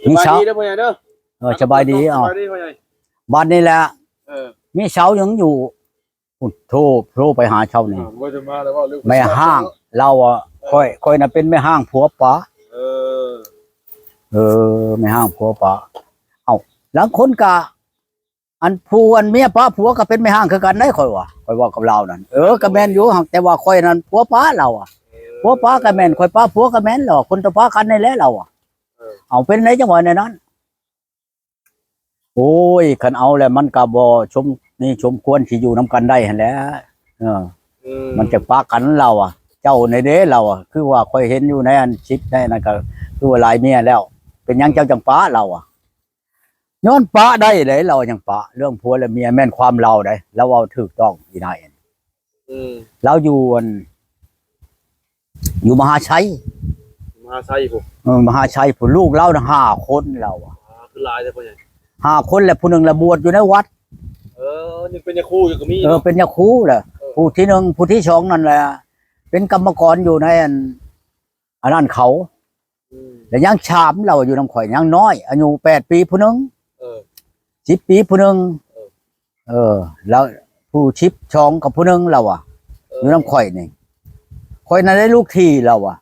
ມີເສົາ ສະບາຍດີເດີພໍ່ໃຫຍ່ເດີ. ເອີ ສະບາຍດີ. ເອົ້າ ສະບາຍດີພໍ່ໃຫຍ່. ບັດນີ້ແຫຼະ ເອີ ມີເສົາຍັງຢູ່. ໂທ ໂທໄປຫາເຊົ້ານີ້ ອ່າ ບໍ່ໄດ້ມາແລ້ວ ເວົ້າເລື່ອງແມ່ຮ້າງ ເອີ ລາວວ່າ ເອີ ຂ້ອຍ ຂ້ອຍນະເປັນແມ່ຮ້າງຜົວປ້າ. ເອີ ເອີ ແມ່ຮ້າງຜົວປ້າ. ເອົ້າ ລາງຄົນກະ ອັນຜູ້ອັນເມຍປ້າຜົວກະເປັນແມ່ຮ້າງຄືກັນໄດ໋ ຂ້ອຍວ່າ ຂ້ອຍເວົ້າກັບລາວນັ້ນ. ເອີ ກະແມ່ນຢູ່ ຫາກແຕ່ວ່າຂ້ອຍນັ້ນຜົວປ້າ ລາວວ່າ. ເອີ ຜົວປ້າກະແມ່ນ ຂ້ອຍປ້າຜົວກະແມ່ນ ລາວວ່າ ຄົນຕ້ອງປ້າກັນນີ້ແຫຼະ ລາວວ່າ. ເອີ ເອົ້າ ເປັນໄດຈັ່ງວ່າແນວນັ້ນ? ໂອ້ຍ ຄັນເອົາແລ້ວມັນກະບໍ່ສົມ ນີ້ສົມຄວນຊິຢູ່ນຳກັນໄດ້ຫັ້ນແຫຼະ. ເອີ ອືມ ມັນຈະປະກັນລາວວ່າ ເຈົ້ານີ້ເດ້ລາວວ່າ ຄືວ່າຂ້ອຍເຫັນຢູ່ໃນອັນຄລິບໃນນັ້ນກະຄືວ່າຫຼາຍເມຍແລ້ວ ເປັນຫຍັງເຈົ້າຈັ່ງປະລາວວ່າ. ຍ້ອນປະໄດ້ເດ້ລາວຍັງປະ ເລື່ອງຜົວແລະເມຍແມ່ນຄວາມລາວເດ້ ລາວເວົ້າຖືກຕ້ອງອີ່ນາຍ. ອືມ ລາວຢູ່ອັນ ຢູ່ມະຫາໄຊ ມະຫາໄຊພຸ້ນ. ເອີ ມະຫາໄຊພຸ້ນ ລູກລາວນະຫ້າຄົນລາວ. ອ່າ ຄືຫຼາຍແທ້ພໍ່ໃຫຍ່. ຫ້າຄົນ ແລະຜູ້ໜຶ່ງລະບວດຢູ່ໃນວັດ. ເອີ ຍັງເປັນຍາຄູຢູ່ກະມີ. ເອີ ເນາະ ເປັນຍາຄູແຫຼະ. ເອີ ຜູ້ທີໜຶ່ງ ຜູ້ທີສອງນັ້ນແຫຼະ ເປັນກຳມະກອນຢູ່ໃນອັນ ອັນນັ້ນເຂົາ. ອືມ ແລະຍັງສາມລາວຢູ່ນຳຂ້ອຍ ຍັງນ້ອຍ ອາຍຸແປດປີຜູ້ໜຶ່ງ. ເອີ ສິບປີຜູ້ໜຶ່ງ. ເອີ ເອີ ລາວຜູ້ສິບສອງກັບຜູ້ໜຶ່ງລາວວ່າ. ເອີ ຢູ່ນຳຂ້ອຍນີ້ ຂ້ອຍນັ້ນໄດ້ລູກທີ່ລາວວ່າ.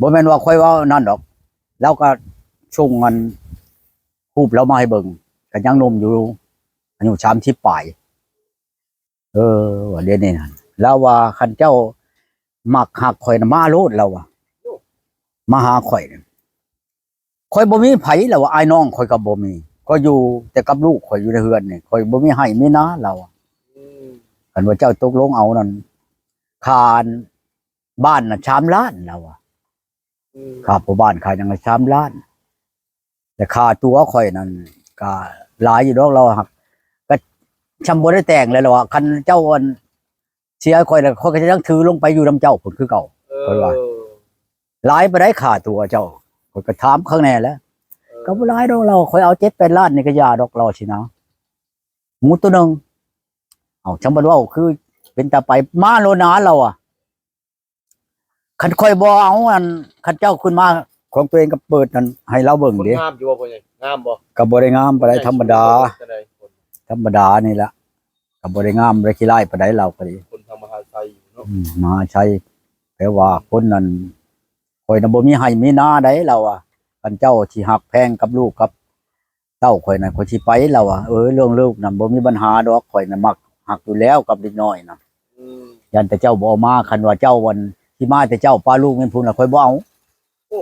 ບໍ່ແມ່ນວ່າຂ້ອຍເວົ້ານັ້ນດອກ ລາວກະສົ່ງອັນຮູບລາວມາໃຫ້ເບິ່ງ ກະຍັງໜຸ່ມຢູ່ ອາຍຸສາມສິບປາຍ. ເອີ ວ່າດຽວນີ້ຫັ້ນ ລາວວ່າ ຄັນເຈົ້າມັກຮັກຂ້ອຍນະ ມາໂລດ ລາວວ່າ. ໂອ້ ມາຫາຂ້ອຍ ຂ້ອຍບໍ່ມີໃຜ ລາວວ່າ ອ້າຍນ້ອງຂ້ອຍກະບໍ່ມີ ຂ້ອຍຢູ່ແຕ່ກັບລູກຂ້ອຍຢູ່ໃນເຮືອນນີ້ ຂ້ອຍບໍ່ມີໄຮ່ມີນາ ລາວວ່າ. ອືມ ຄັນວ່າເຈົ້າຕົກລົງເອົານັ້ນ ຄ່າບ້ານນະສາມລ້ານ ລາວວ່າ. ອືມ ຄ່າພໍ່ບ້ານຄ່າຫຍັງນະສາມລ້ານ ແຕ່ຄ່າຕົວຂ້ອຍນັ້ນກະຫຼາຍຢູ່ດອກ ລາວ ຫາກກະຊ່ຳບໍ່ໄດ້ແຕ່ງແລ້ວ ລາວວ່າ. ຄັນເຈົ້າອັນເສຍຂ້ອຍແລ້ວ ຂ້ອຍກະຈະຍັງຖືລົງໄປຢູ່ນຳເຈົ້າພຸ້ນຄືເກົ່າ. ເອີ ຂ້ອຍວ່າ ຫຼາຍປານໃດຄ່າຕົວເຈົ້າ? ຂ້ອຍກະຖາມຄັກແນ່ແຫຼະ. ເອີ ກະບໍ່ຫຼາຍດອກ ລາວ ຂ້ອຍເອົາເຈັດແປດລ້ານນີ້ກະຢ່າດອກ ລາວຊິນະ ໝູໂຕໜຶ່ງ. ເອົ້າ ຈັ່ງບັດເວົ້າຄືເປັນຕາໄປ ມາໂລດນາ ລາວວ່າ. ຄັນຂ້ອຍບໍ່ເອົາອັນ ຄັນເຈົ້າຂຶ້ນມາຂອງຕົວເອງກະເປີດນັ້ນໃຫ້ລາວເບິ່ງເດ້. ງາມຢູ່ບໍ່ພໍ່ໃຫຍ່? ງາມບໍ່? ກະບໍ່ໄດ້ງາມປານໃດ ທຳມະດາ ທຳມະດານີ້ລະ ກະບໍ່ໄດ້ງາມ ບໍ່ໄດ້ຂີ້ຮ້າຍປານໃດ ລາວກະດີ ຄົນທາງມະຫາໄຊເນາະ. ອືມ ມະຫາໄຊ ແຕ່ວ່າຄົນນັ້ນ ຂ້ອຍນະບໍ່ມີໄຮ່ມີນາໃດ ລາວວ່າ. ຄັນເຈົ້າຊິຮັກແພງກັບລູກກັບ ເຕົ້າຂ້ອຍນະ ຂ້ອຍຊິໄປ ລາວວ່າ. ເອີ ເລື່ອງລູກນະບໍ່ມີບັນຫາດອກ ຂ້ອຍນະມັກຮັກຢູ່ແລ້ວກັບເດັກນ້ອຍນະ. ອືມ ຢ້ານແຕ່ເຈົ້າບໍ່ເອົາມາ ຄັນວ່າເຈົ້າອັນຊິມາແຕ່ເຈົ້າ ປະລູກແມ່ນພຸ້ນລະ ຂ້ອຍບໍ່ເອົາ. ໂອ້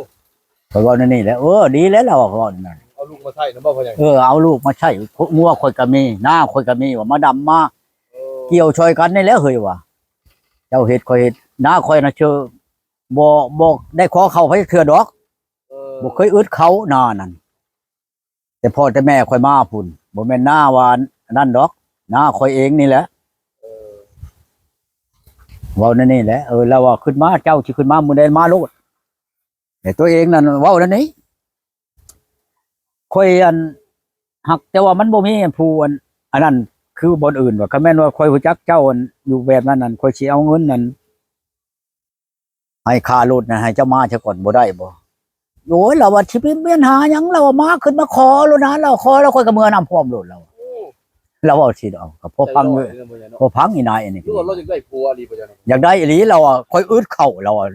ຂ້ອຍເວົ້າແນວນີ້ແຫຼະ. ເອີ ດີແລ້ວ ລາວວ່າ ເວົ້າແນວນັ້ນ ເອົາລູກມາໃຊ້ນຳບໍ່ພໍ່ໃຫຍ່? ເອີ ເອົາລູກມາໃຊ້ ງົວຂ້ອຍກະມີ ນາຂ້ອຍກະມີ ວ່າມາດຳມາ ເອີ ກ່ຽວຊ່ອຍກັນນີ້ແຫຼະເຮີ້ຍວ່າ. ເຈົ້າເຮັດ ຂ້ອຍເຮັດ ນາຂ້ອຍນະເຊີ ບໍ່ ບໍ່ໄດ້ຂໍເຂົ້າໃຜຈັກເທື່ອດອກ. ເອີ ບໍ່ເຄີຍອຶດເຂົ້ານານັ້ນ ແຕ່ພໍ່ແຕ່ແມ່ຂ້ອຍມາພຸ້ນ ບໍ່ແມ່ນນາວ່າອັນນັ້ນດອກ ນາຂ້ອຍເອງນີ້ແຫຼະ. ເອີ ເວົ້າແນວນີ້ແຫຼະ. ເອີ ລາວວ່າຂຶ້ນມາ ເຈົ້າຊິຂຶ້ນມາມື້ໃດມາໂລດ. ແຕ່ຕົວເອງນັ້ນເວົ້າແນວນີ້ ຂ້ອຍອັນຮັກ ແຕ່ວ່າມັນບໍ່ມີຜູ້ອັນ ອັນນັ້ນຄືບ່ອນອື່ນວ່າ. ຄັນແມ່ນວ່າຂ້ອຍຮູ້ຈັກເຈົ້າອັນຢູ່ແບບນັ້ນນັ້ນ ຂ້ອຍຊິເອົາເງິນນັ້ນ ໃຫ້ຄ່າລົດນະ ໃຫ້ເຈົ້າມາຊະກ່ອນ ບໍ່ໄດ້ບໍ່? ໂອ້ຍ ລາວວ່າ ຊິເປັນບັນຫາຫຍັງ? ລາວວ່າ ມາ ຂຶ້ນມາຂໍໂລດນະ ລາວຂໍແລ້ວຂ້ອຍກະເມືອນຳພ້ອມໂລດ ລາວວ່າ. ໂອ້ ລາວເວົ້າຊີ້ດອກ ກະພໍຟັງ ໃຈຮ້ອນເນາະ ພໍຟັງອີ່ນາຍອັນນີ້ ຫຼືວ່າລາວຢາກໄດ້ຜົວອີ່ຫຼີບໍ່? ຢາກໄດ້ອີ່ຫຼີ ລາວວ່າ. ຂ້ອຍອຶດເຂົ້າ ລາວວ່າ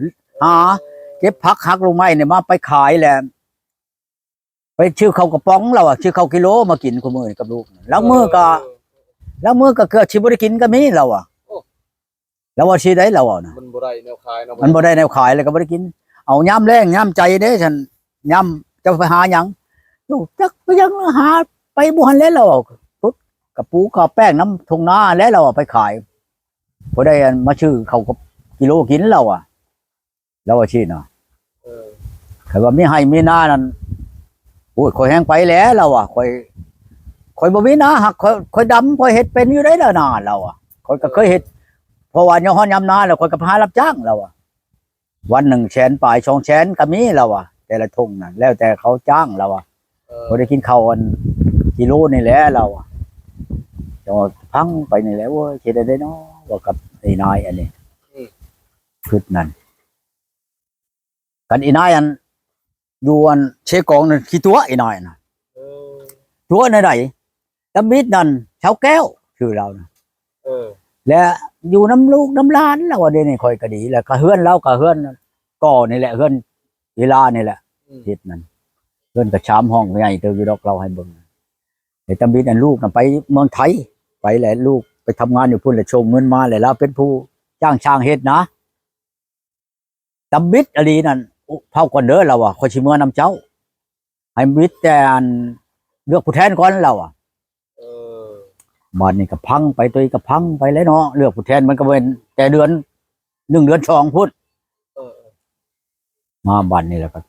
ຫາເກັບຜັກຫັກລູກໄມ້ນີ້ມາໄປຂາຍແລ້ວ ໄປຊື້ເຂົ້າກະປ໋ອງ ລາວວ່າ ຊື້ເຂົ້າກິໂລມາກິນຄູ່ມື້ນີ້ກັບລູກ. ລາງມື້ກະ ເອີ ລາງມື້ກະເກືອບຊິບໍ່ໄດ້ກິນກະມີ ລາວວ່າ. ໂອ້ ລາວວ່າຊີ້ໄດ໋ ລາວເວົ້ານະ ມັນບໍ່ໄດ້ແນວຂາຍເນາະ ມັນບໍ່ໄດ້ແນວຂາຍ ແລ້ວກະບໍ່ໄດ້ກິນ. ເອົາຍາມແລ້ງຍາມໃຈເດ້ຊັ້ນ ຍາມເຈົ້າໄປຫາຫຍັງ? ຢູ່ຈັກໄປຫຍັງ ຫາໄປບໍ່ຫັ້ນແຫຼະ ລາວເວົ້າ. ປຸດກະປູກະແປ້ງນຳທົ່ງນາແຫຼະ ລາວວ່າ ໄປຂາຍ ພໍໄດ້ອັນມາຊື້ເຂົ້າກະກິໂລກິນ ລາວວ່າ. ລາວວ່າຊີ້ນະ. ເອີ ຄັນວ່າມີໄຮ່ມີນານັ້ນ ໂອ້ຍ ຂ້ອຍແຮ່ງໄປແຫຼະ ລາວວ່າ. ຂ້ອຍ ຂ້ອຍບໍ່ມີນາ ຫາກຂ້ອຍ ຂ້ອຍດຳ ຂ້ອຍເຮັດເປັນຢູ່ໄດ໋ລະນາ ລາວວ່າ. ຂ້ອຍກະເຄີຍເຮັດ ເອີ ເພາະວ່າຍາມຮ້ອນຍາມໜາວແລ້ວ ຂ້ອຍກະໄປຫາຮັບຈ້າງ ລາວວ່າ. ວັນໜຶ່ງແສນປາຍ ສອງແສນກະມີ ລາວວ່າ ແຕ່ລະທົ່ງນັ້ນ ແລ້ວແຕ່ເຂົາຈ້າງ ລາວວ່າ. ເອີ ພໍໄດ້ກິນເຂົ້າອັນກິໂລນີ້ແຫຼະ ລາວວ່າ. ຈັ່ງວ່າຟັງໄປນີ້ແຫຼະ ໂອ້ຍ ຊິໄດ້ເນາະ ເວົ້າກັບໄອ້ນາຍອັນນີ້ ອືມ ຄຶດນັ້ນ. ຄັນອີ່ນາຍອັນ ຢູ່ອັນເຊກອງນັ້ນຂີ້ຕົວະ ອີນາຍນະ. ເອີ ຕົວະແນວໃດ? ຕຳອິດນັ້ນ ຊາວແກ້ວ ຊື່ລາວນະ. ເອີ ແລະ ຢູ່ນຳລູກນຳຫຼານລາວວ່າ ດຽວນີ້ຂ້ອຍກໍດີ ແລ້ວກໍເຮືອນລາວກໍເຮືອນກໍນີ້ແຫຼະ ເຮືອນອີລານີ້ແຫຼະ. ອືມ ເຮັດນັ້ນ ເຮືອນກໍສາມຫ້ອງ ໃຫຍ່ເຕີບຢູ່ດອກ ລາວໃຫ້ເບິ່ງ. ແຕ່ຕຳບິດນັ້ນ ລູກນະໄປເມືອງໄທ ໄປແຫຼະ ລູກໄປທຳງານຢູ່ພຸ້ນ ແລ້ວສົ່ງເງິນມາ ແລ້ວລາວເປັນຜູ້ຈ້າງຊ່າງເຮັດນະ. ຕຳບິດອີ່ຫຼີນັ້ນ ເຝົ້າກ່ອນເດີ ລາວວ່າ ຂ້ອຍຊິເມືອນຳເຈົ້າ ໃຫ້ບິດແຕ່ອັນເລືອກຜູ້ແທນກ່ອນ ລາວວ່າ. ເອີ ບາດນີ້ກໍພັງໄປ ໂຕເອງກໍພັງໄປແຫຼະເນາະ ເລືອກຜູ້ແທນມັນກໍແມ່ນແຕ່ເດືອນໜຶ່ງ ເດືອນສອງພຸ້ນ. ເອີ ມາບັດນີ້ແລ້ວກໍ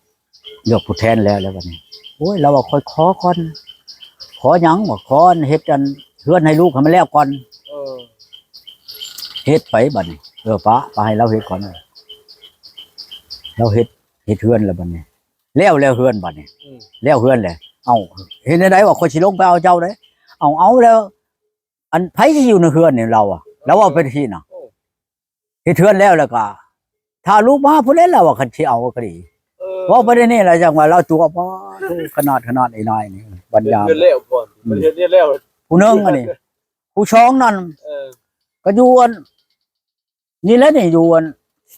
ເລືອກຜູ້ແທນແລ້ວ ແລ້ວບັດນີ້ ໂອ້ຍ ລາວວ່າ ຂ້ອຍຂໍກ່ອນ. ຂໍຫຍັງ? ວ່າ ຂໍເຮັດອັນເຮືອນໃຫ້ລູກໃຫ້ມັນແລ້ວກ່ອນ. ເອີ ເຮັດໄປບັດນີ້ ເອີ ປະ ປະໃຫ້ລາວເຮັດກ່ອນ. ລາວເຮັດ ເຮັດເຮືອນແລ້ວບັດນີ້ ແລ້ວ ແລ້ວເຮືອນບັດນີ້. ອືມ ແລ້ວເຮືອນແຫຼະ ເອົ້າ ເຮັດແນວໃດ? ວ່າ ຂ້ອຍຊິລົງໄປເອົາເຈົ້າເດ້. ເອົາ ເອົາແລ້ວ ອັນໃຜຊິຢູ່ໃນເຮືອນນີ້? ລາວວ່າ ລາວເວົ້າໄປທີ່ນະ. ໂອ້ ເຮັດເຮືອນແລ້ວ ແລ້ວກໍຖ້າລູກມາພຸ້ນແຫຼະ ລາວວ່າ ຄັນຊິເອົາກໍດີ. ເອີ ເວົ້າໄປແນວນີ້ລະ ຈັ່ງວ່າລາວຕົວະ ປາໂທ ຂະໜາດ ຂະໜາດ ອີນາຍນີ້ ບັນຍາ ເຮັດແລ້ວກ່ອນ ອືມ ເຮັດ ເຮັດແລ້ວ ຜູ້ໜຶ່ງອັນນີ້ ຜູ້ສອງນັ້ນ ເອີ ກໍຢູ່ອັນນີ້ແຫຼະ ນີ້ຢູ່ອັນ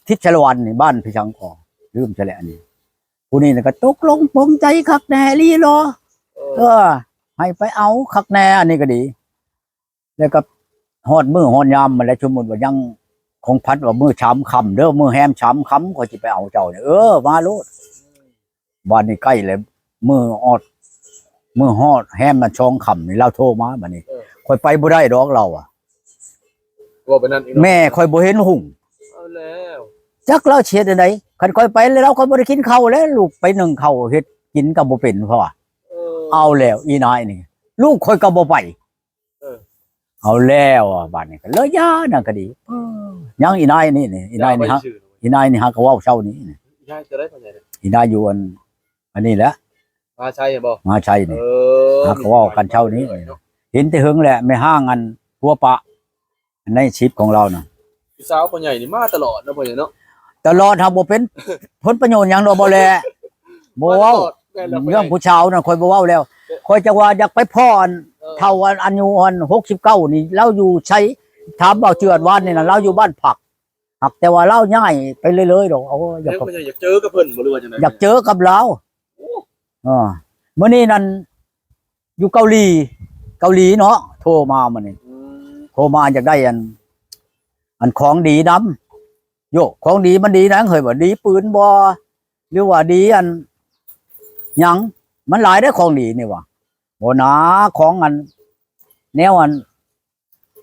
ທິດຊາລະວັນນີ້ ບ້ານພິສັງກໍລືມຊະແຫຼະ. ອັນນີ້ ຜູ້ນີ້ນະກໍຕົກລົງປົງໃຈຄັກແນ່ອີ່ຫຼີເນາະ. ເອີ ເອີ ໃຫ້ໄປເອົາຄັກແນ່ ອັນນີ້ກໍດີ. ແລ້ວກໍຮອດມື້ຮອດຍາມມາແລ້ວ ສົມມຸດວ່າຍັງຂອງພັດວ່າ ມື້ສາມຄ່ຳເດີ ມື້ແຮມສາມຄ່ຳ ຂ້ອຍຊິໄປເອົາເຈົ້ານີ້ ເອີ ມາໂລດ. ບາດນີ້ໃກ້ແລ້ວ ມື້ອອດ ມື້ຮອດແຮມມັນສອງຄ່ຳນີ້ ລາວໂທມາບາດນີ້. ເອີ ຂ້ອຍໄປບໍ່ໄດ້ດອກ ລາວວ່າ ເວົ້າໄປນັ້ນອີກເນາະ ແມ່ຂ້ອຍບໍ່ເຫັນຮຸ່ງ. ເອົາແລ້ວ ຈັກລາວຊິເຮັດແນວໃດ? ຄັນຂ້ອຍໄປແລ້ວ ຂ້ອຍບໍ່ໄດ້ກິນເຂົ້າແລ້ວ ລູກໄປໜຶ້ງເຂົ້າເຮັດກິນກໍບໍ່ເປັນ ເພາະວ່າ ເອີ ເອົາແລ້ວ ອີນາຍນີ້ ລູກຂ້ອຍກໍບໍ່ໄປ. ເອີ ເອົາແລ້ວ ບາດນີ້ກໍເລີຍຢ່ານະກໍດີ. ເອີ ຍັງອີນາຍນີ້ ອີນາຍນີ້ ອີນາຍນີ້ຫາກໍເວົ້າເຊົ້ານີ້ ອີນາຍຈະໄດ້ປານໃດ? ອີນາຍຢູ່ອັນ ອັນນີ້ແຫຼະ ມະຫາໄຊບໍ? ມະຫາໄຊນີ້. ເອີ ຫາກໍເວົ້າກັນເຊົ້ານີ້ ເຫັນແຕ່ເຫິງແຫຼະ ແມ່ຮ້າງອັນຜົວປະ ໃນຊີບຂອງລາວນະ. ຜູ້ສາວພໍ່ໃຫຍ່ນີ້ມາຕະຫຼອດເນາະ ພໍ່ໃຫຍ່ເນາະ. ຕະຫຼອດ ຫາກບໍ່ເປັນຜົນປະໂຫຍດຫຍັງດອກ ບໍ່ແລ ບໍ່ເວົ້າ. ເລື່ອງຜູ້ສາວນັ້ນຂ້ອຍບໍ່ເວົ້າແລ້ວ. ຂ້ອຍຈັກວ່າຢາກໄປພໍ້ອັນ ເອີ ເຖົ້າອັນ ອາຍຸອັນຫົກສິບເກົ້ານີ້ ລາວຢູ່ໃສ? ຖາມບ່າວເຈື່ອນວານນີ້ນະ ລາວຢູ່ບ້ານຜັກ. ຫາກແຕ່ວ່າລາວຍ້າຍໄປເລື້ອຍໆດອກ. ເອົາ ຢາກ ຢາກເຈີກັບເພິ່ນບໍ່ ຫຼືວ່າຈັ່ງໃດ? ຢາກເຈີກັບລາວ. ໂອ້ ເອີ ມື້ນີ້ນັ້ນຢູ່ເກົາຫຼີ ເກົາຫຼີເນາະ ໂທມາມື້ນີ້. ອືມ ໂທມາຢາກໄດ້ອັນ ອັນຂອງດີນຳ. ໂຢ ຂອງດີມັນດີນະເຮີ້ຍ ວ່າດີປືນບໍ ຫຼືວ່າດີອັນຫຍັງ? ມັນຫຼາຍເດ້ຂອງດີນີ້ວ່າ. ບໍ່ນາ ຂອງອັນ ແນວອັນ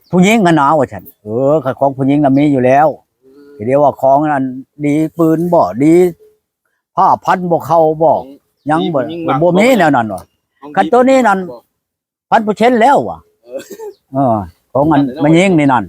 ຜູ້ຍິງຫັ້ນນາ ວ່າຊັ້ນ. ເອີ ຄັນຂອງຜູ້ຍິງນະມີຢູ່ແລ້ວ. ອືມ ທີ່ເອີ້ນວ່າຂອງອັນດີປືນບໍ ດີຜ້າພັນບໍ່ເຂົ້າບໍ ຂອງ ຫຍັງບໍ່ ດີຜູ້ຍິງມັກ ບໍ່ມີແນວນັ້ນວ່າ. ຂອງ ຄັນໂຕນີ້ນັ້ນ ບໍ່ ພັນເປີເຊັນແລ້ວວ່າ. ເອີ ເອີ ຂອງອັນ ມັນແມ່ຍິງນີ້ນັ້ນ